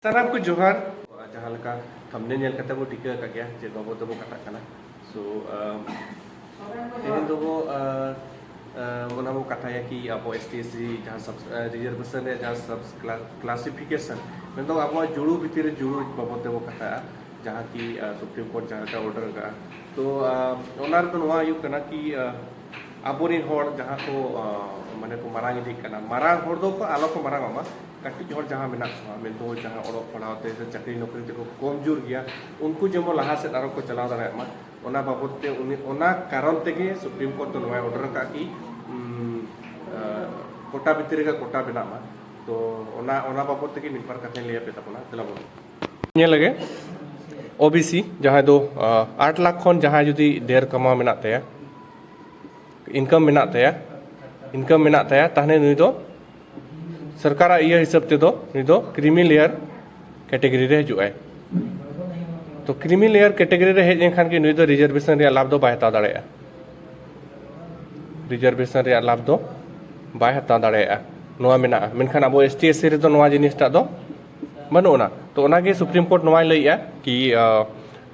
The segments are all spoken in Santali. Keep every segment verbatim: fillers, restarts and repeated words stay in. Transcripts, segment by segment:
ᱥᱟᱱᱟᱢ ᱠᱚ ᱡᱚᱦᱟᱨ᱾ ᱡᱟᱦᱟᱸ ᱞᱮᱠᱟ ᱛᱷᱟᱢᱵᱱᱮᱞ ᱧᱮᱞ ᱠᱟᱛᱮ ᱵᱚ ᱴᱷᱤᱠᱟᱹ ᱟᱠᱟᱫ ᱜᱮᱭᱟ ᱡᱮ ᱵᱟᱵᱚᱫ ᱛᱮᱵᱚ ᱠᱟᱛᱷᱟᱜ ᱠᱟᱱᱟ᱾ So, ᱟᱢ, ᱛᱮᱦᱮᱧ ᱫᱚᱵᱚ, ᱟ, ᱟ, ᱚᱱᱟ ᱵᱚ ᱠᱟᱛᱷᱟᱭᱟ ᱠᱤ ᱟᱵᱚ S T S C ᱡᱟᱦᱟᱸ sub, ᱟ, reservation ᱨᱮ ᱡᱟᱦᱟᱸ sub cla-, classification, ᱢᱮᱱᱫᱚ ᱟᱵᱚᱣᱟᱜ ᱡᱩᱲᱩ ᱵᱷᱤᱛᱤᱨ ᱨᱮ ᱡᱩᱲᱩ ᱵᱟᱵᱚᱫ ᱛᱮᱵᱚ ᱠᱟᱛᱷᱟᱜᱼᱟ, ᱡᱟᱦᱟᱸ ᱠᱤ, ᱟ, Supreme Court ᱡᱟᱦᱟᱸ ᱞᱮᱠᱟ order ᱟᱠᱟᱫᱼᱟ᱾ ᱛᱚ, ᱟ, ᱚᱱᱟ ᱨᱮᱫᱚ ᱱᱚᱣᱟ ᱦᱩᱭᱩᱜ ᱠᱟᱱᱟ ᱠᱤ, ᱟ, ᱟᱵᱚᱨᱮᱱ ᱦᱚᱲ ᱡᱟᱦᱟᱸ ᱠᱚ, ᱟ, ᱢᱟᱱᱮ ᱠᱚ ᱢᱟᱨᱟᱝ ᱤᱫᱤᱜ ᱠᱟᱱᱟ, ᱢᱟᱨᱟᱝ ᱦᱚᱲ ᱫᱚ ᱠᱚ ᱟᱞᱚ ᱠᱚ ᱢᱟᱨᱟᱝᱚᱜ ᱢᱟ, ᱠᱟᱹᱴᱤᱡ ᱦᱚᱲ ᱡᱟᱦᱟᱸ ᱢᱮᱱᱟᱜ ᱠᱚᱣᱟ, ᱢᱮᱱᱫᱚ ᱡᱟᱦᱟᱸ ᱚᱞᱚᱜ ᱯᱟᱲᱦᱟᱣ ᱛᱮ ᱥᱮ ᱪᱟᱹᱠᱨᱤ ᱱᱚᱠᱨᱤ ᱛᱮᱠᱚ ᱠᱚᱢ ᱡᱳᱨ ᱜᱮᱭᱟ, ᱩᱱᱠᱩ ᱡᱮᱢᱚᱱ ᱞᱟᱦᱟ ᱥᱮᱫ ᱟᱨᱚ ᱠᱚ ᱪᱟᱞᱟᱣ ᱫᱟᱲᱮᱭᱟᱜ ᱢᱟ, ᱚᱱᱟ ᱵᱟᱵᱚᱫ ᱛᱮ ᱩᱱᱤ, ᱚᱱᱟ ᱠᱟᱨᱚᱱ ᱛᱮᱜᱮ Supreme Court ᱫᱚ ᱱᱚᱣᱟᱭ order ᱟᱠᱟᱫ ᱠᱤ, ᱩᱢ, ᱟ, ᱠᱳᱴᱟ ᱵᱷᱤᱛᱤᱨ ᱨᱮᱜᱮ ᱠᱳᱴᱟ ᱵᱮᱱᱟᱜ ᱢᱟ᱾ ᱛᱚ ᱚᱱᱟ, ᱚᱱᱟ ᱵᱟᱵᱚᱫ ᱛᱮᱜᱮ ᱢᱤᱫ ᱵᱟᱨ ᱠᱟᱛᱷᱟᱧ ᱞᱟᱹᱭ ᱟᱯᱮ ᱛᱟᱵᱚᱱᱟ᱾ ᱫᱮᱞᱟ ᱵᱚᱱ ᱧᱮᱞ ᱞᱮᱜᱮ, O B C ᱡᱟᱦᱟᱸᱭ ᱫᱚ, ᱟ, ᱟᱴ ᱞᱟᱠᱷ ᱠᱷᱚᱱ ᱡᱟᱦᱟᱸᱭ ᱡᱩᱫᱤ ᱰᱷᱮᱨ ᱠᱟᱢᱟᱣ ᱢᱮᱱᱟᱜ ᱛᱟᱭᱟ, income ᱢᱮᱱᱟᱜ ᱛᱟᱭᱟ, income ᱢᱮᱱᱟᱜ ᱛᱟᱭᱟ, ᱛᱟᱦᱞᱮ ᱱᱩᱭ ᱫᱚ ᱥᱚᱨᱠᱟᱨᱟᱜ ᱤᱭᱟᱹ ᱦᱤᱥᱟᱹᱵ ᱛᱮᱫᱚ ᱱᱩᱭ ᱫᱚ creamy layer category ᱨᱮ ᱦᱤᱡᱩᱜ ᱟᱭ᱾ ᱛᱚ creamy layer category ᱨᱮ ᱦᱮᱡ ᱞᱮᱱᱠᱷᱟᱱ ᱜᱮ ᱱᱩᱭ ᱫᱚ reservation ᱨᱮᱭᱟᱜ ᱞᱟᱵᱷ ᱫᱚ ᱵᱟᱭ ᱦᱟᱛᱟᱣ ᱫᱟᱲᱮᱭᱟᱜᱼᱟ᱾ Reservation ᱨᱮᱭᱟᱜ ᱞᱟᱵᱷ ᱫᱚ ᱵᱟᱭ ᱦᱟᱛᱟᱣ ᱫᱟᱲᱮᱭᱟᱜᱼᱟ᱾ ᱱᱚᱣᱟ ᱢᱮᱱᱟᱜᱼᱟ, ᱢᱮᱱᱠᱷᱟᱱ ᱟᱵᱚ S T S C ᱨᱮᱫᱚ ᱱᱚᱣᱟ ᱡᱤᱱᱤᱥᱴᱟᱜ ᱫᱚ ᱵᱟᱹᱱᱩᱜ ᱟᱱᱟ᱾ ᱛᱚ ᱚᱱᱟᱜᱮ Supreme Court ᱱᱚᱣᱟᱭ ᱞᱟᱹᱭᱮᱜᱼᱟ ᱠᱤ, ᱟ,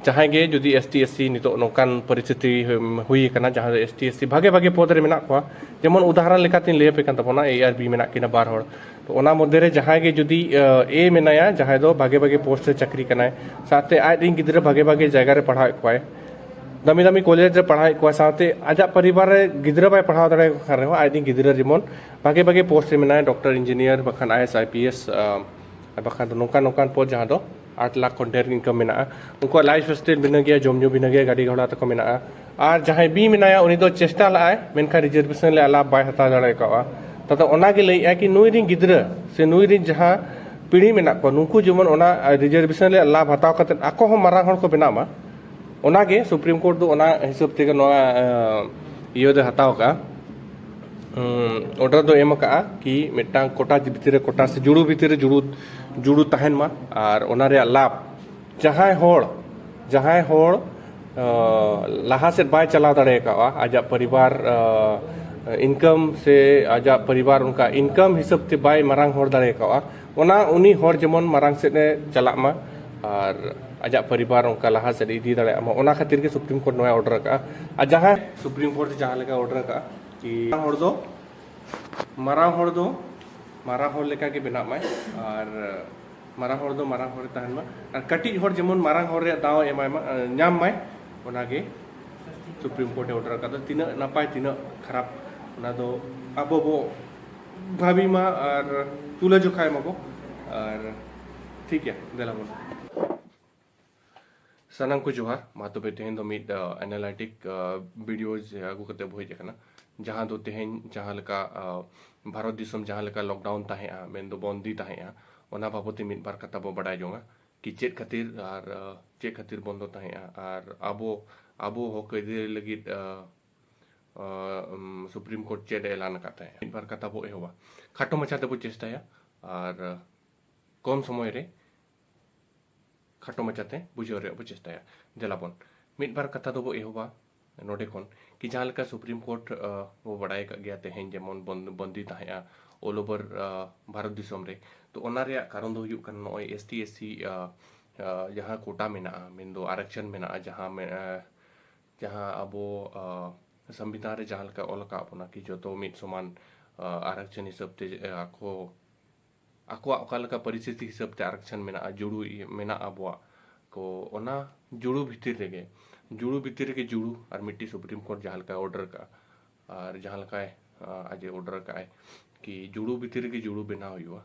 ᱡᱟᱦᱟᱸᱭ ᱜᱮ ᱡᱩᱫᱤ S T S C ᱱᱤᱛᱚᱜ ᱱᱚᱝᱠᱟᱱ ᱯᱚᱨᱤᱥᱛᱷᱤᱛᱤ ᱦᱩᱭ, ᱦᱩᱭ ᱟᱠᱟᱱᱟ, ᱡᱟᱦᱟᱸ ᱫᱚ S T S C ᱵᱷᱟᱜᱮ ᱵᱷᱟᱜᱮ ᱯᱚᱫᱽ ᱨᱮ ᱢᱮᱱᱟᱜ ᱠᱚᱣᱟ, ᱡᱮᱢᱚᱱ ᱩᱫᱟᱦᱚᱨᱚᱱ ᱞᱮᱠᱟᱛᱤᱧ ᱞᱟᱹᱭ ᱟᱯᱮ ᱠᱟᱱ ᱛᱟᱵᱚᱱᱟ, A ᱟᱨ B ᱢᱮᱱᱟᱜ ᱠᱤᱱᱟ ᱵᱟᱨ ᱦᱚᱲ᱾ ᱛᱚ ᱚᱱᱟ ᱢᱚᱫᱽᱫᱷᱮ ᱨᱮ ᱡᱟᱦᱟᱸᱭ ᱜᱮ ᱡᱩᱫᱤ, ᱟ, A ᱢᱮᱱᱟᱭᱟ, ᱡᱟᱦᱟᱸᱭ ᱫᱚ ᱵᱷᱟᱜᱮ ᱵᱷᱟᱜᱮ ᱯᱳᱥᱴ ᱨᱮ ᱪᱟᱹᱠᱨᱤ ᱠᱟᱱᱟᱭ, ᱥᱟᱶᱛᱮ ᱟᱡ ᱨᱮᱱ ᱜᱤᱫᱽᱨᱟᱹ ᱵᱷᱟᱜᱮ ᱵᱷᱟᱜᱮ ᱡᱟᱭᱜᱟ ᱨᱮ ᱯᱟᱲᱦᱟᱣᱮᱫ ᱠᱚᱣᱟᱭ, ᱫᱟᱹᱢᱤ ᱫᱟᱹᱢᱤ ᱠᱚᱞᱮᱡᱽ ᱨᱮ ᱯᱟᱲᱦᱟᱣᱮᱫ ᱠᱚᱣᱟᱭ, ᱥᱟᱶᱛᱮ ᱟᱡᱟᱜ ᱯᱚᱨᱤᱵᱟᱨ ᱨᱮ ᱜᱤᱫᱽᱨᱟᱹ ᱵᱟᱭ ᱯᱟᱲᱦᱟᱣ ᱫᱟᱲᱮᱭᱟᱠᱚ ᱠᱟᱱ ᱨᱮᱦᱚᱸ, ᱟᱡ ᱨᱮᱱ ᱜᱤᱫᱽᱨᱟᱹ ᱡᱮᱢᱚᱱ ᱵᱷᱟᱜᱮ ᱵᱷᱟᱜᱮ ᱯᱳᱥᱴ ᱨᱮ ᱢᱮᱱᱟᱭᱟ, ᱰᱚᱠᱴᱚᱨ, ᱤᱧᱡᱤᱱᱤᱭᱟᱨ, ᱵᱟᱠᱷᱟᱱ I A S, I P S, ᱟ, ᱟᱨ ᱵᱟᱠᱷᱟᱱ ᱫᱚ ᱱᱚᱝᱠᱟᱱ ᱱᱚᱝᱠᱟᱱ ᱯᱚᱫᱽ ᱡᱟᱦᱟᱸ ᱫᱚ ᱟᱴ ᱞᱟᱠᱷ ᱠᱷᱚᱱ ᱰᱷᱮᱨ income ᱢᱮᱱᱟᱜᱼᱟ᱾ ᱩᱱᱠᱩᱣᱟᱜ life style ᱵᱷᱤᱱᱟᱹ ᱜᱮᱭᱟ, ᱡᱚᱢ ᱧᱩ ᱵᱷᱤᱱᱟᱹ ᱜᱮᱭᱟ, ᱜᱟᱹᱰᱤ ᱜᱷᱚᱲᱟ ᱛᱟᱠᱚ ᱢᱮᱱᱟᱜᱼᱟ᱾ ᱟᱨ ᱡᱟᱦᱟᱸᱭ B ᱢᱮᱱᱟᱭᱟ, ᱩᱱᱤ ᱫᱚ ᱪᱮᱥᱴᱟ ᱞᱟᱜᱼᱟᱭ, ᱢᱮᱱᱠᱷᱟᱱ reservation ᱨᱮᱭᱟᱜ ᱞᱟᱵᱷ ᱵᱟᱭ ᱦᱟᱛᱟᱣ ᱫᱟᱲᱮ ᱠᱟᱣᱟ᱾ ᱛᱟᱛᱮ ᱚᱱᱟᱜᱮ ᱞᱟᱹᱭᱮᱫᱼᱟ ᱠᱤ ᱱᱩᱭ ᱨᱮᱱ ᱜᱤᱫᱽᱨᱟᱹ ᱥᱮ ᱱᱩᱭ ᱨᱮᱱ ᱡᱟᱦᱟᱸ ᱯᱤᱲᱦᱤ ᱢᱮᱱᱟᱜ ᱠᱚᱣᱟ, ᱱᱩᱠᱩ ᱡᱮᱢᱚᱱ ᱚᱱᱟ reservation ᱨᱮᱭᱟᱜ ᱞᱟᱵᱷ ᱦᱟᱛᱟᱣ ᱠᱟᱛᱮ ᱟᱠᱚ ᱦᱚᱸ ᱢᱟᱨᱟᱝ ᱦᱚᱲ ᱠᱚ ᱵᱮᱱᱟᱜ ᱢᱟ᱾ ᱚᱱᱟᱜᱮ Supreme Court ᱫᱚ ᱚᱱᱟ ᱦᱤᱥᱟᱹᱵ ᱛᱮᱜᱮ ᱱᱚᱣᱟ, ᱟ, ᱤᱭᱟᱹ ᱫᱚᱭ ᱦᱟᱛᱟᱣ ᱠᱟᱜᱼᱟ, ᱩᱸ, order ᱫᱚ ᱮᱢ ᱠᱟᱜᱼᱟ ᱠᱤ ᱢᱤᱫᱴᱟᱝ ᱠᱳᱴᱟ ᱵᱷᱤᱛᱤᱨ ᱨᱮ ᱠᱳᱴᱟ ᱥᱮ ᱡᱩᱲᱩ ᱵᱷᱤᱛᱤᱨ ᱨᱮ ᱡᱩᱲᱩ, ᱡᱩᱲᱩ ᱛᱟᱦᱮᱱ ᱢᱟ᱾ ᱟᱨ ᱚᱱᱟ ᱨᱮᱭᱟᱜ ᱞᱟᱵᱷ ᱡᱟᱦᱟᱸᱭ ᱦᱚᱲ, ᱡᱟᱦᱟᱸᱭ ᱦᱚᱲ, ᱟ, ᱞᱟᱦᱟ ᱥᱮᱫ ᱵᱟᱭ ᱪᱟᱞᱟᱣ ᱫᱟᱲᱮ ᱠᱟᱣᱟ, ᱟᱡᱟᱜ ᱯᱚᱨᱤᱵᱟᱨ, ᱟ, income ᱥᱮ ᱟᱡᱟᱜ ᱯᱚᱨᱤᱵᱟᱨ ᱚᱱᱠᱟ income ᱦᱤᱥᱟᱹᱵ ᱛᱮ ᱵᱟᱭ ᱢᱟᱨᱟᱝ ᱦᱚᱲ ᱫᱟᱲᱮ ᱠᱟᱣᱟ, ᱚᱱᱟ ᱩᱱᱤ ᱦᱚᱲ ᱡᱮᱢᱚᱱ ᱢᱟᱨᱟᱝ ᱥᱮᱫ ᱮ ᱪᱟᱞᱟᱜ ᱢᱟ ᱟᱨ ᱟᱡᱟᱜ ᱯᱚᱨᱤᱵᱟᱨ ᱚᱱᱠᱟ ᱞᱟᱦᱟ ᱥᱮᱫ ᱤᱫᱤ ᱫᱟᱲᱮᱭᱟᱜ ᱢᱟ, ᱚᱱᱟ ᱠᱷᱟᱹᱛᱤᱨ ᱜᱮ ᱥᱩᱯᱨᱤᱢ ᱠᱳᱨᱴ ᱱᱚᱣᱟᱭ ᱚᱨᱰᱟᱨ ᱟᱠᱟᱫᱼᱟ᱾ ᱟᱨ ᱡᱟᱦᱟᱸ ᱥᱩᱯᱨᱤᱢ ᱠᱳᱨᱴ ᱡᱟᱦᱟᱸ ᱞᱮᱠᱟ ᱚᱨᱰᱟᱨ ᱟᱠᱟᱫᱼᱟ ᱠᱤ ᱢᱟᱨᱟᱝ ᱦᱚᱲ ᱫᱚ ᱢᱟᱨᱟᱝ ᱦᱚᱲ ᱫᱚ ᱢᱟᱨᱟᱝ ᱦᱚᱲ ᱞᱮᱠᱟ ᱜᱮ ᱵᱮᱱᱟᱜ ᱢᱟᱭ ᱟᱨ ᱢᱟᱨᱟᱝ ᱦᱚᱲ ᱫᱚ ᱢᱟᱨᱟᱝ ᱦᱚᱲ ᱮ ᱛᱟᱦᱮᱱ ᱢᱟ, ᱟᱨ ᱠᱟᱹᱴᱤᱡ ᱦᱚᱲ ᱡᱮᱢᱚᱱ ᱢᱟᱨᱟᱝ ᱦᱚᱲ ᱨᱮᱭᱟᱜ ᱫᱟᱣ ᱮ ᱮᱢᱟᱭ ᱢᱟ, ᱧᱟᱢ ᱢᱟᱭ, ᱚᱱᱟᱜᱮ ᱥᱩᱯᱨᱤᱢ ᱠᱳᱨᱴ ᱮ ᱚᱨᱰᱟᱨ ᱟᱠᱟᱫᱟ᱾ ᱛᱤᱱᱟᱹᱜ ᱱᱟᱯᱟᱭ, ᱛᱤᱱᱟᱹᱜ ᱠᱷᱟᱨᱟᱯ, ᱚᱱᱟ ᱫᱚ ᱟᱵᱚ ᱵᱚ ᱵᱷᱟᱹᱵᱤ ᱢᱟ ᱟᱨ ᱛᱩᱞᱟᱹ ᱡᱚᱠᱷᱟᱭ ᱢᱟᱵᱚ᱾ ᱟᱨ ᱴᱷᱤᱠ ᱜᱮᱭᱟ, ᱫᱮᱞᱟ ᱵᱚᱱ᱾ ᱥᱟᱱᱟᱢ ᱠᱚ ᱡᱚᱦᱟᱨ᱾ ᱢᱟ ᱛᱚᱵᱮ ᱛᱮᱦᱮᱧ ᱫᱚ ᱢᱤᱫ, ᱟ, analytic, ᱟ, video ᱟᱹᱜᱩ ᱠᱟᱛᱮ ᱵᱚ ᱦᱮᱡ ᱟᱠᱟᱱᱟ, ᱡᱟᱦᱟᱸ ᱫᱚ ᱛᱮᱦᱮᱧ ᱡᱟᱦᱟᱸ ᱞᱮᱠᱟ, ᱟ, ᱵᱷᱟᱨᱚᱛ ᱫᱤᱥᱚᱢ ᱡᱟᱦᱟᱸ ᱞᱮᱠᱟ lockdown ᱛᱟᱦᱮᱸᱜᱼᱟ, ᱢᱮᱱᱫᱚ ᱵᱚᱱᱫᱤ ᱛᱟᱦᱮᱸᱜᱼᱟ, ᱚᱱᱟ ᱵᱟᱵᱚᱛ ᱛᱮ ᱢᱤᱫ ᱵᱟᱨ ᱠᱟᱛᱷᱟ ᱵᱚ ᱵᱟᱰᱟᱭ ᱡᱚᱝᱟ ᱠᱤ ᱪᱮᱫ ᱠᱷᱟᱹᱛᱤᱨ ᱟᱨ, ᱟ, ᱪᱮᱫ ᱠᱷᱟᱹᱛᱤᱨ ᱵᱚᱱᱫᱚ ᱛᱟᱦᱮᱸᱜᱼᱟ ᱟᱨ ᱟᱵᱚ, ᱟᱵᱚ ᱦᱚᱠ ᱟᱹᱭᱫᱟᱹᱨᱤ ᱞᱟᱹᱜᱤᱫ, ᱟ, ᱟ, ᱩᱢ, ᱥᱩᱯᱨᱤᱢ ᱠᱳᱨᱴ ᱪᱮᱫ ᱮ ᱮᱞᱟᱱ ᱟᱠᱟᱫ ᱛᱟᱦᱮᱸᱜᱼᱟ᱾ ᱢᱤᱫ ᱵᱟᱨ ᱠᱟᱛᱷᱟ ᱵᱚ ᱮᱦᱚᱵᱟ, ᱠᱷᱟᱴᱚ ᱢᱟᱪᱷᱟ ᱛᱮᱵᱚ ᱪᱮᱥᱴᱟᱭᱟ ᱟᱨ, ᱟ, ᱠᱚᱢ ᱥᱚᱢᱚᱭ ᱨᱮ ᱠᱷᱟᱴᱚ ᱢᱟᱪᱷᱟᱛᱮ ᱵᱩᱡᱷᱟᱹᱣ ᱨᱮᱭᱟᱜ ᱵᱚ ᱪᱮᱥᱴᱟᱭᱟ᱾ ᱫᱮᱞᱟ ᱵᱚᱱ, ᱢᱤᱫ ᱵᱟᱨ ᱠᱟᱛᱷᱟ ᱫᱚᱵᱚ ᱮᱦᱚᱵᱟ ᱱᱚᱰᱮ ᱠᱷᱚᱱ ᱠᱤ ᱡᱟᱦᱟᱸ ᱞᱮᱠᱟ ᱥᱩᱯᱨᱤᱢ ᱠᱳᱨᱴ, ᱟ, ᱵᱚ ᱵᱟᱲᱟᱭ ᱟᱠᱟᱫ ᱜᱮᱭᱟ, ᱛᱮᱦᱮᱧ ᱡᱮᱢᱚᱱ ᱵᱚᱱᱫ-, ᱵᱚᱱᱫᱤ ᱛᱟᱦᱮᱸᱜᱼᱟ all over, ᱟ, ᱵᱷᱟᱨᱚᱛ ᱫᱤᱥᱚᱢ ᱨᱮ᱾ ᱛᱚ ᱚᱱᱟ ᱨᱮᱭᱟᱜ ᱠᱟᱨᱚᱱ ᱫᱚ ᱦᱩᱭᱩᱜ ᱠᱟᱱᱟ ᱱᱚᱜᱼᱚᱭ S T S C, ᱟ, ᱟ, ᱡᱟᱦᱟᱸ ᱠᱳᱴᱟ ᱢᱮᱱᱟᱜᱼᱟ, ᱢᱮᱱᱫᱚ ᱟᱨᱟᱠᱪᱷᱟᱱ ᱢᱮᱱᱟᱜᱼᱟ, ᱡᱟᱦᱟᱸ ᱢᱮ-, ᱟ, ᱡᱟᱦᱟᱸ ᱟᱵᱚ, ᱟ, ᱥᱚᱝᱵᱤᱫᱷᱟᱱ ᱨᱮ ᱡᱟᱦᱟᱸ ᱞᱮᱠᱟ ᱚᱞ ᱟᱠᱟᱫ ᱵᱚᱱᱟ ᱠᱤ ᱡᱚᱛᱚ ᱢᱤᱫ ᱥᱚᱢᱟᱱ, ᱟ, ᱟᱨᱟᱠᱪᱷᱟᱱ ᱦᱤᱥᱟᱹᱵ ᱛᱮ, ᱟ, ᱟᱠᱚ ᱟᱠᱚᱣᱟᱜ ᱚᱠᱟ ᱞᱮᱠᱟ ᱯᱚᱨᱤᱥᱛᱷᱤᱛᱤ ᱦᱤᱥᱟᱹᱵ ᱛᱮ ᱟᱨᱟᱠᱪᱷᱟᱱ ᱢᱮᱱᱟᱜᱼᱟ, ᱡᱩᱲᱩ ᱤᱭᱟᱹ ᱢᱮᱱᱟᱜᱼᱟ ᱟᱵᱚᱣᱟᱜ, ᱠᱚ ᱚᱱᱟ ᱡᱩᱲᱩ ᱵᱷᱤᱛᱤᱨ ᱨᱮᱜᱮ, ᱡᱩᱲᱩ ᱵᱷᱤᱛᱤᱨ ᱨᱮᱜᱮ ᱡᱩᱲᱩ ᱟᱨ ᱢᱤᱫᱴᱤᱡ ᱥᱩᱯᱨᱤᱢ ᱠᱳᱨᱴ ᱡᱟᱦᱟᱸ ᱞᱮᱠᱟᱭ ᱚᱨᱰᱟᱨ ᱠᱟᱜᱼᱟ ᱟᱨ ᱡᱟᱦᱟᱸ ᱞᱮᱠᱟᱭ, ᱟ, ᱟᱡ ᱮ ᱚᱨᱰᱟᱨ ᱠᱟᱜᱼᱟᱭ ᱠᱤ ᱡᱩᱲᱩ ᱵᱷᱤᱛᱤᱨ ᱨᱮᱜᱮ ᱡᱩᱲᱩ ᱵᱮᱱᱟᱣ ᱦᱩᱭᱩᱜᱼᱟ,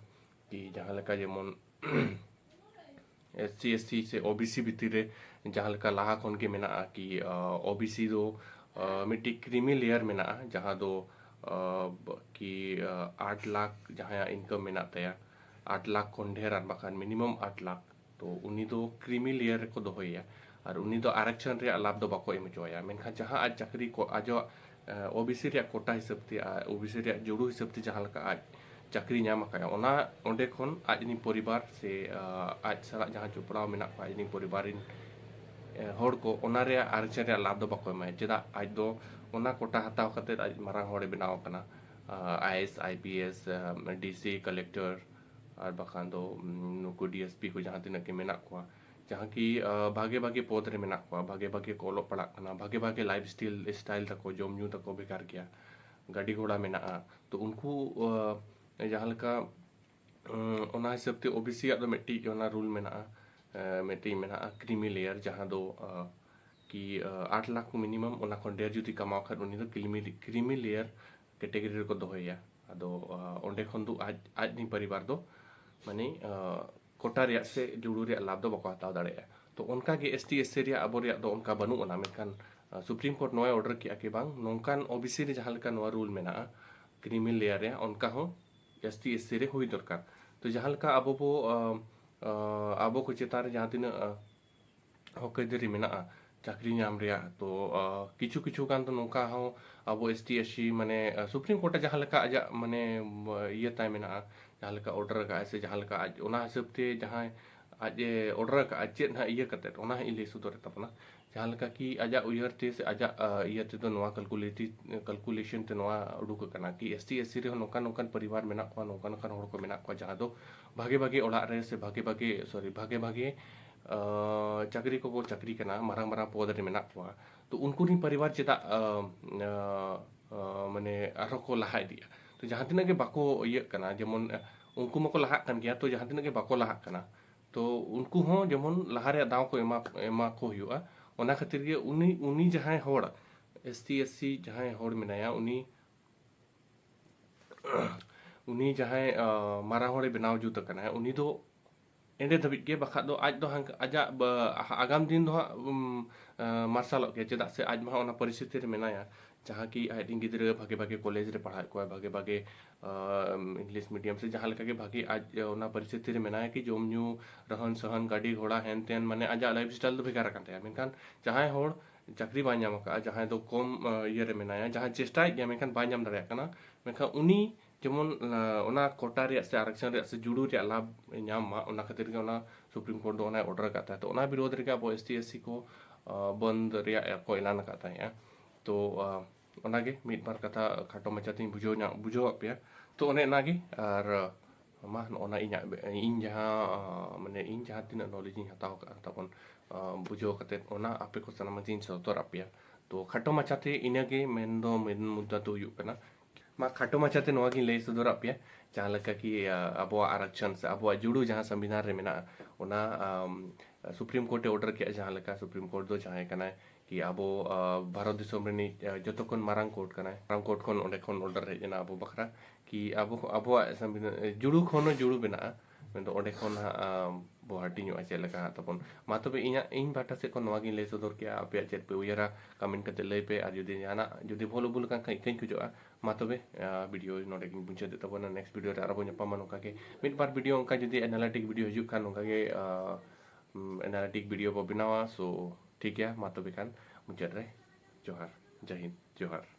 ᱠᱤ ᱡᱟᱦᱟᱸ ᱞᱮᱠᱟ ᱡᱮᱢᱚᱱ S C, S T ᱥᱮ O B C ᱵᱷᱤᱛᱤᱨ ᱨᱮ ᱡᱟᱦᱟᱸ ᱞᱮᱠᱟ ᱞᱟᱦᱟ ᱠᱷᱚᱱ ᱜᱮ ᱢᱮᱱᱟᱜᱼᱟ ᱠᱤ, ᱟ, O B C ᱫᱚ, ᱟ, ᱢᱤᱫᱴᱤᱡ creamy layer ᱢᱮᱱᱟᱜᱼᱟ, ᱡᱟᱦᱟᱸ ᱫᱚ, ᱟ, ᱵ-, ᱠᱤ, ᱟ, ᱟᱴ ᱞᱟᱠᱷ ᱡᱟᱦᱟᱸᱭᱟᱜ income ᱢᱮᱱᱟᱜ ᱛᱟᱭᱟ, ᱟᱴ ᱞᱟᱠᱷ ᱠᱷᱚᱱ ᱰᱷᱮᱨ ᱟᱨ ᱵᱟᱠᱷᱟᱱ minimum ᱟᱴ ᱞᱟᱠᱷ, ᱛᱚ ᱩᱱᱤ ᱫᱚ creamy layer ᱨᱮᱠᱚ ᱫᱚᱦᱚᱭᱮᱭᱟ ᱟᱨ ᱩᱱᱤ ᱫᱚ ᱟᱨᱟᱠᱪᱷᱚᱱ ᱨᱮᱭᱟᱜ ᱞᱟᱵᱷ ᱫᱚ ᱵᱟᱠᱚ ᱮᱢ ᱦᱚᱪᱚᱣᱟᱭᱟ᱾ ᱢᱮᱱᱠᱷᱟᱱ ᱡᱟᱦᱟᱸ ᱟᱡ ᱪᱟᱹᱠᱨᱤ ᱠᱚ, ᱟᱡᱟᱜ, ᱟ, O B C ᱨᱮᱭᱟᱜ ᱠᱳᱴᱟ ᱦᱤᱥᱟᱹᱵ ᱛᱮ, ᱟ, O B C ᱨᱮᱭᱟᱜ ᱡᱩᱲᱩ ᱦᱤᱥᱟᱹᱵ ᱛᱮ ᱡᱟᱦᱟᱸ ᱞᱮᱠᱟ ᱟᱡ ᱪᱟᱹᱠᱨᱤ ᱧᱟᱢ ᱟᱠᱟᱫᱼᱟ, ᱚᱱᱟ ᱚᱸᱰᱮ ᱠᱷᱚᱱ ᱟᱡ ᱨᱮᱱ ᱯᱚᱨᱤᱵᱟᱨ ᱥᱮ, ᱟ, ᱟᱡ ᱥᱟᱞᱟᱜ ᱡᱟᱦᱟᱸ ᱡᱚᱯᱲᱟᱣ ᱢᱮᱱᱟᱜ ᱠᱚᱣᱟ, ᱟᱡ ᱨᱮᱱ ᱯᱚᱨᱤᱵᱟᱨ ᱨᱮᱱ, ᱮ, ᱦᱚᱲ ᱠᱚ ᱚᱱᱟ ᱨᱮᱭᱟᱜ ᱟᱨᱡᱟᱣ ᱨᱮᱭᱟᱜ ᱞᱟᱵᱷ ᱫᱚ ᱵᱟᱠᱚ ᱮᱢᱟᱭᱟ᱾ ᱪᱮᱫᱟᱜ? ᱟᱡ ᱫᱚ ᱚᱱᱟ ᱠᱳᱴᱟ ᱦᱟᱛᱟᱣ ᱠᱟᱛᱮ ᱟᱡ ᱢᱟᱨᱟᱝ ᱦᱚᱲᱮ ᱵᱮᱱᱟᱣ ᱟᱠᱟᱱᱟ, ᱟ, I A S, I P S, ᱟ, D C, collector, ᱟᱨ ᱵᱟᱠᱷᱟᱱ ᱫᱚ ᱩᱢ, ᱱᱩᱠᱩ ᱰᱤ ᱮᱥ ᱯᱤ ᱠᱚ ᱡᱟᱦᱟᱸ ᱛᱤᱱᱟᱹᱜ ᱜᱮ ᱢᱮᱱᱟᱜ ᱠᱚᱣᱟ, ᱡᱟᱦᱟᱸ ᱠᱤ ᱟᱸ, ᱵᱷᱟᱜᱮ ᱵᱷᱟᱜᱮ ᱯᱚᱫᱽ ᱨᱮ ᱢᱮᱱᱟᱜ ᱠᱚᱣᱟ, ᱵᱷᱟᱜᱮ ᱵᱷᱟᱜᱮ ᱠᱚ ᱚᱞᱚᱜ ᱯᱟᱲᱦᱟᱜ ᱠᱟᱱᱟ, ᱵᱷᱟᱜᱮ ᱵᱷᱟᱜᱮ ᱞᱟᱭᱤᱯᱷ ᱥᱴᱟᱭᱤᱞ ᱥᱴᱟᱭᱤᱞ ᱛᱟᱠᱚ, ᱡᱚᱢ ᱧᱩ ᱛᱟᱠᱚ ᱵᱷᱮᱜᱟᱨ ᱜᱮᱭᱟ, ᱜᱟᱹᱰᱤ ᱜᱷᱚᱲᱟ ᱢᱮᱱᱟᱜᱼᱟ᱾ ᱛᱚ ᱩᱱᱠᱩ ᱟᱸ, ᱡᱟᱦᱟᱸ ᱞᱮᱠᱟ ᱩᱸ, ᱚᱱᱟ ᱦᱤᱥᱟᱹᱵ ᱛᱮ ᱳ ᱵᱤ ᱥᱤ ᱭᱟᱜ ᱫᱚ ᱢᱤᱫᱴᱤᱡ ᱚᱱᱟ ᱨᱩᱞ ᱢᱮᱱᱟᱜᱼᱟ, ᱮ, ᱢᱤᱫᱴᱤᱡ ᱢᱮᱱᱟᱜᱼᱟ ᱠᱨᱤᱢᱤ ᱞᱮᱭᱟᱨ, ᱡᱟᱦᱟᱸ ᱫᱚ ᱟᱸ, ᱠᱤ ᱟᱸ, ᱟᱴ ᱞᱟᱠᱷ ᱢᱤᱱᱤᱢᱟᱢ, ᱚᱱᱟ ᱠᱷᱚᱱ ᱰᱷᱮᱨ ᱡᱩᱫᱤ ᱠᱟᱢᱟᱣ ᱠᱷᱟᱱ ᱩᱱᱤ ᱫᱚ ᱠᱨᱤᱢᱤ ᱠᱨᱤᱢᱤ ᱞᱮᱭᱟᱨ ᱠᱮᱴᱮᱜᱚᱨᱤ ᱨᱮᱠᱚ ᱫᱚᱦᱚᱭᱮᱭᱟ᱾ ᱟᱫᱚ ᱟᱸ, ᱚᱸᱰᱮ ᱠᱷᱚᱱ ᱫᱚ ᱟᱡ ᱟᱡ ᱨᱤᱱ ᱯᱚᱨᱤᱵᱟᱨ ᱫᱚ ᱢᱟᱱᱮ ᱟᱸ, ᱠᱳᱴᱟ ᱨᱮᱭᱟᱜ ᱥᱮ ᱡᱩᱲᱩ ᱨᱮᱭᱟᱜ ᱞᱟᱵᱷ ᱫᱚ ᱵᱟᱠᱚ ᱦᱟᱛᱟᱣ ᱫᱟᱲᱮᱭᱟᱜᱼᱟ᱾ ᱛᱚ ᱚᱱᱠᱟ ᱜᱮ ᱮᱥ ᱴᱤ ᱮᱥ ᱥᱤ ᱨᱮᱭᱟᱜ ᱟᱵᱚ ᱨᱮᱭᱟᱜ ᱫᱚ ᱚᱱᱠᱟ ᱵᱟᱹᱱᱩᱜ ᱟᱱᱟ, ᱢᱮᱱᱠᱷᱟᱱ ᱟᱸ, ᱥᱩᱯᱨᱤᱢ ᱠᱳᱨᱴ ᱱᱚᱣᱟᱭ ᱚᱨᱰᱟᱨ ᱠᱮᱜᱼᱟ ᱠᱤ ᱵᱟᱝ ᱱᱚᱝᱠᱟᱱ ᱳ ᱵᱤ ᱥᱤ ᱨᱮ ᱡᱟᱦᱟᱸ ᱞᱮᱠᱟ ᱱᱚᱣᱟ ᱨᱩᱞ ᱢᱮᱱᱟᱜᱼᱟ ᱠᱨᱤᱢᱤ ᱞᱮᱭᱟᱨ ᱨᱮᱭᱟᱜ, ᱚᱱᱠᱟ ᱦᱚᱸ ᱮᱥ ᱴᱤ ᱮᱥ ᱥᱤ ᱨᱮ ᱦᱩᱭ ᱫᱚᱨᱠᱟᱨ᱾ ᱛᱚ ᱡᱟᱦᱟᱸ ᱞᱮᱠᱟ ᱟᱵᱚ ᱵᱚ ᱟᱸ, ᱟᱸ, ᱟᱵᱚ ᱠᱚ ᱪᱮᱛᱟᱱ ᱨᱮ ᱡᱟᱦᱟᱸ ᱛᱤᱱᱟᱹᱜ ᱟᱸ, ᱦᱚᱠ ᱟᱹᱭᱫᱟᱹᱨᱤ ᱢᱮᱱᱟᱜᱼᱟ ᱪᱟᱹᱠᱨᱤ ᱧᱟᱢ ᱨᱮᱭᱟᱜ, ᱛᱚ ᱟᱸ, ᱠᱤᱪᱷᱩ ᱠᱤᱪᱷᱩ ᱜᱟᱱ ᱫᱚ ᱱᱚᱝᱠᱟ ᱦᱚᱸ ᱟᱵᱚ ᱮᱥ ᱴᱤ ᱮᱥ ᱥᱤ ᱢᱟᱱᱮ ᱟᱸ, ᱥᱩᱯᱨᱤᱢ ᱠᱳᱨᱴ ᱨᱮ ᱡᱟᱦᱟᱸ ᱞᱮᱠᱟ ᱟᱡᱟᱜ ᱢᱟᱱᱮ ᱟᱸ, ᱤᱭᱟᱹ ᱛᱟᱭ ᱢᱮᱱᱟᱜᱼᱟ, ᱡᱟᱦᱟᱸ ᱞᱮᱠᱟ ᱚᱨᱰᱟᱨ ᱟᱠᱟᱫᱼᱟᱭ ᱥᱮ ᱡᱟᱦᱟᱸ ᱞᱮᱠᱟ ᱟᱡ ᱚᱱᱟ ᱦᱤᱥᱟᱹᱵ ᱛᱮ ᱡᱟᱦᱟᱸᱭ ᱟᱡ ᱮ ᱚᱨᱰᱟᱨ ᱟᱠᱟᱫᱼᱟ ᱪᱮᱫ ᱱᱟᱦᱟᱜ ᱤᱭᱟᱹ ᱠᱟᱛᱮᱫ, ᱚᱱᱟ ᱦᱟᱸᱜ ᱤᱧ ᱞᱟᱹᱭ ᱥᱚᱫᱚᱨᱮᱫ ᱛᱟᱵᱚᱱᱟ᱾ ᱡᱟᱦᱟᱸ ᱞᱮᱠᱟ ᱠᱤ ᱟᱡᱟᱜ ᱩᱭᱦᱟᱹᱨ ᱛᱮ ᱥᱮ ᱟᱡᱟᱜ ᱟᱸ, ᱤᱭᱟᱹ ᱛᱮᱫᱚ ᱱᱚᱣᱟ ᱠᱟᱞᱠᱩᱞᱮᱴᱤ ᱠᱟᱞᱠᱩᱞᱮᱥᱚᱱ ᱛᱮ ᱱᱚᱣᱟ ᱩᱰᱩᱠ ᱟᱠᱟᱱᱟ ᱠᱤ ᱮᱥ ᱴᱤ ᱮᱥ ᱥᱤ ᱨᱮᱦᱚᱸ ᱱᱚᱝᱠᱟᱱ ᱱᱚᱝᱠᱟᱱ ᱯᱚᱨᱤᱵᱟᱨ ᱢᱮᱱᱟᱜ ᱠᱚᱣᱟ, ᱱᱚᱝᱠᱟᱱ ᱱᱚᱝᱠᱟᱱ ᱦᱚᱲ ᱠᱚ ᱢᱮᱱᱟᱜ ᱠᱚᱣᱟ ᱡᱟᱦᱟᱸ ᱫᱚ ᱵᱷᱟᱜᱮ ᱵᱷᱟᱜᱮ ᱚᱲᱟᱜ ᱨᱮ ᱥᱮ ᱵᱷᱟᱜᱮ ᱵᱷᱟᱜᱮ ᱥᱚᱨᱤ ᱵᱷᱟᱜᱮ ᱵᱷᱟᱜᱮ ᱟᱸ, ᱪᱟᱹᱠᱨᱤ ᱠᱚᱠᱚ ᱪᱟᱹᱠᱨᱤ ᱠᱟᱱᱟ, ᱢᱟᱨᱟᱝ ᱢᱟᱨᱟᱝ ᱯᱚᱫᱽ ᱨᱮ ᱢᱮᱱᱟᱜ ᱠᱚᱣᱟ᱾ ᱛᱚ ᱩᱱᱠᱩ ᱨᱤᱱ ᱯᱚᱨᱤᱵᱟᱨ ᱪᱮᱫᱟᱜ ᱟᱸ, ᱟᱸ, ᱢᱟᱱᱮ ᱟᱨᱦᱚᱸ ᱠᱚ ᱞᱟᱦᱟ ᱤᱫᱤᱜᱼᱟ? ᱛᱚ ᱡᱟᱦᱟᱸ ᱛᱤᱱᱟᱹᱜ ᱜᱮ ᱵᱟᱠᱚ ᱤᱭᱟᱹᱜ ᱠᱟᱱᱟ, ᱡᱮᱢᱚᱱ ᱩᱱᱠᱩ ᱢᱟᱠᱚ ᱞᱟᱦᱟᱜ ᱠᱟᱱ ᱜᱮᱭᱟ, ᱛᱚ ᱡᱟᱦᱟᱸ ᱛᱤᱱᱟᱹᱜ ᱜᱮ ᱵᱟᱠᱚ ᱞᱟᱦᱟᱜ ᱠᱟᱱᱟ, ᱛᱚ ᱩᱱᱠᱩ ᱦᱚᱸ ᱡᱮᱢᱚᱱ ᱞᱟᱦᱟ ᱨᱮᱭᱟᱜ ᱫᱟᱣ ᱠᱚ ᱮᱢᱟ ᱮᱢᱟ ᱠᱚ ᱦᱩᱭᱩᱜᱼᱟ᱾ ᱚᱱᱟ ᱠᱷᱟᱹᱛᱤᱨ ᱜᱮ ᱩᱱᱤ ᱩᱱᱤ ᱡᱟᱦᱟᱸᱭ ᱦᱚᱲ ᱮᱥ ᱴᱤ ᱮᱥ ᱥᱤ ᱡᱟᱦᱟᱸᱭ ᱦᱚᱲ ᱢᱮᱱᱟᱭᱟ, ᱩᱱᱤ ᱩᱱᱤ ᱡᱟᱦᱟᱸᱭ ᱟᱸ, ᱢᱟᱨᱟᱝ ᱦᱚᱲᱮ ᱵᱮᱱᱟᱣ ᱡᱩᱛ ᱟᱠᱟᱱᱟᱭ, ᱩᱱᱤ ᱫᱚ ᱮᱸᱰᱮ ᱫᱷᱟᱹᱵᱤᱡ ᱜᱮ, ᱵᱟᱠᱷᱟᱡ ᱫᱚ ᱟᱡ ᱫᱚ ᱦᱟᱝ- ᱟᱡᱟᱜ ᱵᱟ- ᱟᱜᱟᱢ ᱫᱤᱱ ᱫᱚ ᱦᱟᱸᱜ ᱩᱢ, ᱟᱸ, ᱢᱟᱨᱥᱟᱞᱚᱜ ᱜᱮᱭᱟ, ᱪᱮᱫᱟᱜ ᱥᱮ ᱟᱡ ᱢᱟ ᱚᱱᱟ ᱯᱚᱨᱤᱥᱛᱷᱤᱛᱤ ᱨᱮ ᱢᱮᱱᱟᱭᱟ ᱡᱟᱦᱟᱸ ᱠᱤ ᱟᱡ ᱨᱮᱱ ᱜᱤᱫᱽᱨᱟᱹ ᱵᱷᱟᱜᱮ ᱵᱷᱟᱜᱮ ᱠᱚᱞᱮᱡᱽ ᱨᱮ ᱯᱟᱲᱦᱟᱣᱮᱫ ᱠᱚᱣᱟ, ᱵᱷᱟᱜᱮ ᱵᱷᱟᱜᱮ ᱟᱸ, ᱤᱝᱞᱤᱥ ᱢᱤᱰᱤᱭᱟᱢ ᱥᱮ ᱡᱟᱦᱟᱸ ᱞᱮᱠᱟ ᱜᱮ ᱵᱷᱟᱜᱮ ᱟᱡ ᱚᱱᱟ ᱯᱚᱨᱤᱥᱛᱷᱤᱛᱤ ᱨᱮ ᱢᱮᱱᱟᱭᱟ ᱠᱤ ᱡᱚᱢ ᱧᱩ, ᱨᱟᱦᱟᱱ ᱥᱟᱦᱟᱱ, ᱜᱟᱹᱰᱤ ᱜᱷᱚᱲᱟ, ᱦᱮᱱ ᱛᱮᱱ, ᱢᱟᱱᱮ ᱟᱡᱟᱜ ᱞᱟᱭᱤᱯᱷ ᱥᱴᱟᱭᱤᱞ ᱫᱚ ᱵᱷᱮᱜᱟᱨ ᱟᱠᱟᱱ ᱛᱟᱭᱟ᱾ ᱢᱮᱱᱠᱷᱟᱱ ᱡᱟᱦᱟᱸᱭ ᱦᱚᱲ ᱪᱟᱹᱠᱨᱤ ᱵᱟᱭ ᱧᱟᱢ ᱟᱠᱟᱫᱼᱟ, ᱡᱟᱦᱟᱸᱭ ᱫᱚ ᱠᱚᱢ ᱟᱸ, ᱤᱭᱟᱹ ᱨᱮ ᱢᱮᱱᱟᱭᱟ, ᱡᱟᱦᱟᱸᱭ ᱪᱮᱥᱴᱟᱭᱮᱫ ᱜᱮᱭᱟ ᱢᱮᱱᱠᱷᱟᱱ ᱵᱟᱭ ᱧᱟᱢ ᱫᱟᱲᱮᱭᱟᱜ ᱠᱟᱱᱟ, ᱢᱮᱱᱠᱷᱟᱱ ᱩᱱᱤ ᱡᱮᱢᱚᱱ ᱟᱸ, ᱚᱱᱟ ᱠᱳᱴᱟ ᱨᱮᱭᱟᱜ ᱥᱮ ᱟᱨᱟᱠᱥᱚᱱ ᱨᱮᱭᱟᱜ ᱥᱮ ᱡᱩᱲᱩ ᱨᱮᱭᱟᱜ ᱞᱟᱵᱷ ᱧᱟᱢ ᱢᱟ, ᱚᱱᱟ ᱠᱷᱟᱹᱛᱤᱨ ᱜᱮ ᱚᱱᱟ ᱥᱩᱯᱨᱤᱢ ᱠᱳᱨᱴ ᱫᱚ ᱚᱱᱟᱭ ᱚᱨᱰᱟᱨ ᱟᱠᱟᱫ ᱛᱟᱦᱮᱸᱫ᱾ ᱛᱚ ᱚᱱᱟ ᱵᱤᱨᱳᱫᱷ ᱨᱮᱜᱮ ᱟᱵᱚ ᱮᱥ ᱴᱤ ᱮᱥ ᱥᱤ ᱠᱚ ᱟᱸ, ᱵᱚᱱᱫ ᱨᱮᱭᱟᱜ ᱠᱚ ᱮᱞᱟᱱ ᱟᱠᱟᱫ ᱛᱟᱦᱮᱸᱫᱼᱟ᱾ ᱛᱚ ᱟᱸ, ᱚᱱᱟᱜᱮ ᱢᱤᱫ ᱵᱟᱨ ᱠᱟᱛᱷᱟ ᱠᱷᱟᱴᱚ ᱢᱟᱪᱷᱟ ᱛᱤᱧ ᱵᱩᱡᱷᱟᱹᱣ ᱧᱚᱜ ᱵᱩᱡᱷᱟᱹᱣᱟᱫ ᱯᱮᱭᱟ᱾ ᱛᱚ ᱚᱱᱮ ᱚᱱᱟᱜᱮ, ᱟᱨ ᱟᱸ, ᱢᱟ ᱱᱚᱜᱼᱚ ᱱᱟ ᱤᱧᱟᱹᱜ, ᱤᱧ ᱡᱟᱦᱟᱸ, ᱟᱸ, ᱢᱟᱱᱮ ᱤᱧ ᱡᱟᱦᱟᱸ ᱛᱤᱱᱟᱹᱜ knowledge ᱤᱧ ᱦᱟᱛᱟᱣ ᱠᱟᱜᱼᱟ ᱛᱟᱵᱚᱱ, ᱟᱸ, ᱵᱩᱡᱷᱟᱹᱣ ᱠᱟᱛᱮᱫ ᱚᱱᱟ ᱟᱯᱮ ᱠᱚ ᱥᱟᱱᱟᱢ ᱤᱧ ᱥᱚᱫᱚᱨᱟᱜ ᱯᱮᱭᱟ᱾ ᱛᱚ ᱠᱷᱟᱴᱚ ᱢᱟᱪᱷᱟᱛᱮ ᱤᱱᱟᱹᱜᱮ ᱢᱮᱱ ᱫᱚ, ᱢᱮᱱ ᱢᱩᱫᱽᱫᱟ ᱫᱚ ᱦᱩᱭᱩᱜ ᱠᱟᱱᱟ, ᱢᱟ ᱠᱷᱟᱴᱚ ᱢᱟᱪᱷᱟᱛᱮ ᱱᱚᱣᱟ ᱜᱤᱧ ᱞᱟᱹᱭ ᱥᱚᱫᱚᱨᱟᱜ ᱯᱮᱭᱟ, ᱡᱟᱦᱟᱸ ᱞᱮᱠᱟ ᱠᱤ, ᱟᱸ, ᱟᱵᱚᱣᱟᱜ ᱟᱨᱟᱠᱪᱷᱚᱱ ᱥᱮ ᱟᱵᱚᱣᱟᱜ ᱡᱩᱲᱩ ᱡᱟᱦᱟᱸ ᱥᱚᱝᱵᱤᱫᱷᱟᱱ ᱨᱮ ᱢᱮᱱᱟᱜᱼᱟ, ᱚᱱᱟ, ᱟᱢ, Supreme Court ᱮ order ᱠᱮᱜᱼᱟ, ᱡᱟᱦᱟᱸ ᱞᱮᱠᱟ Supreme Court ᱫᱚ ᱡᱟᱦᱟᱸᱭ ᱠᱟᱱᱟᱭ ᱠᱤ ᱟᱵᱚ, ᱟᱸ, ᱵᱷᱟᱨᱚᱛ ᱫᱤᱥᱚᱢ ᱨᱤᱱᱤᱡ, ᱟᱸ, ᱡᱚᱛᱚ ᱠᱷᱚᱱ ᱢᱟᱨᱟᱝ court ᱠᱟᱱᱟᱭ, ᱢᱟᱨᱟᱝ court ᱠᱷᱚᱱ ᱚᱸᱰᱮ ᱠᱷᱚᱱ order ᱦᱮᱡ ᱮᱱᱟ ᱟᱵᱚ ᱵᱟᱠᱷᱨᱟ ᱠᱤ ᱟᱵᱚ, ᱟᱵᱚᱣᱟᱜ ᱥᱚᱝᱵᱤᱫᱷᱟᱱ, ᱡᱩᱲᱩ ᱠᱷᱚᱱ ᱦᱚᱸ ᱡᱩᱲᱩ ᱢᱮᱱᱟᱜᱼᱟ, ᱢᱮᱱᱫᱚ ᱚᱸᱰᱮ ᱠᱷᱚᱱ ᱦᱟᱸᱜ, ᱟᱸ, ᱵᱚ ᱦᱟᱹᱴᱤᱧᱚᱜᱼᱟ ᱪᱮᱫ ᱞᱮᱠᱟ ᱦᱟᱸᱜ ᱛᱟᱵᱚᱱ᱾ ᱢᱟ ᱛᱚᱵᱮ ᱤᱧᱟᱹᱜ, ᱤᱧ ᱯᱟᱦᱴᱟ ᱥᱮᱫ ᱠᱷᱚᱱ ᱱᱚᱣᱟ ᱜᱤᱧ ᱞᱟᱹᱭ ᱥᱚᱫᱚᱨ ᱠᱮᱜᱼᱟ, ᱟᱯᱮᱭᱟᱜ ᱪᱮᱫ ᱯᱮ ᱩᱭᱦᱟᱹᱨᱟ comment ᱠᱟᱛᱮ ᱞᱟᱹᱭ ᱯᱮ, ᱟᱨ ᱡᱩᱫᱤ ᱡᱟᱦᱟᱱᱟᱜ ᱡᱩᱫᱤ ᱵᱷᱩᱞ ᱵᱷᱩᱞ ᱠᱟᱱ ᱠᱷᱟᱱ ᱤᱠᱟᱹᱧ ᱠᱷᱚᱡᱚᱜᱼᱟ᱾ ᱢᱟ ᱛᱚᱵᱮ, ᱟᱸ, video ᱱᱚᱰᱮ ᱜᱤᱧ ᱢᱩᱪᱟᱹᱫᱮᱫ ᱛᱟᱵᱚᱱᱟ, next video ᱨᱮ ᱟᱨᱚ ᱵᱚᱱ ᱧᱟᱯᱟᱢᱟ ᱱᱚᱝᱠᱟ ᱜᱮ᱾ ᱢᱤᱫ ᱵᱟᱨ video ᱚᱱᱠᱟ ᱡᱩᱫᱤ analytic video ᱦᱤᱡᱩᱜ ᱠᱷᱟᱱ ᱱᱚᱝᱠᱟ ᱜᱮ, ᱟᱸ, ᱩᱢ, analytic video ᱵᱚ ᱵᱮᱱᱟᱣᱟ᱾ So ᱴᱷᱤᱠ ᱜᱮᱭᱟ, ᱢᱟ ᱛᱚᱵᱮ ᱠᱷᱟᱱ ᱢᱩᱪᱟᱹᱫ ᱨᱮ ᱡᱚᱦᱟᱨ, ᱡᱟᱭ ᱦᱤᱱᱫ, ᱡᱚᱦᱟᱨ᱾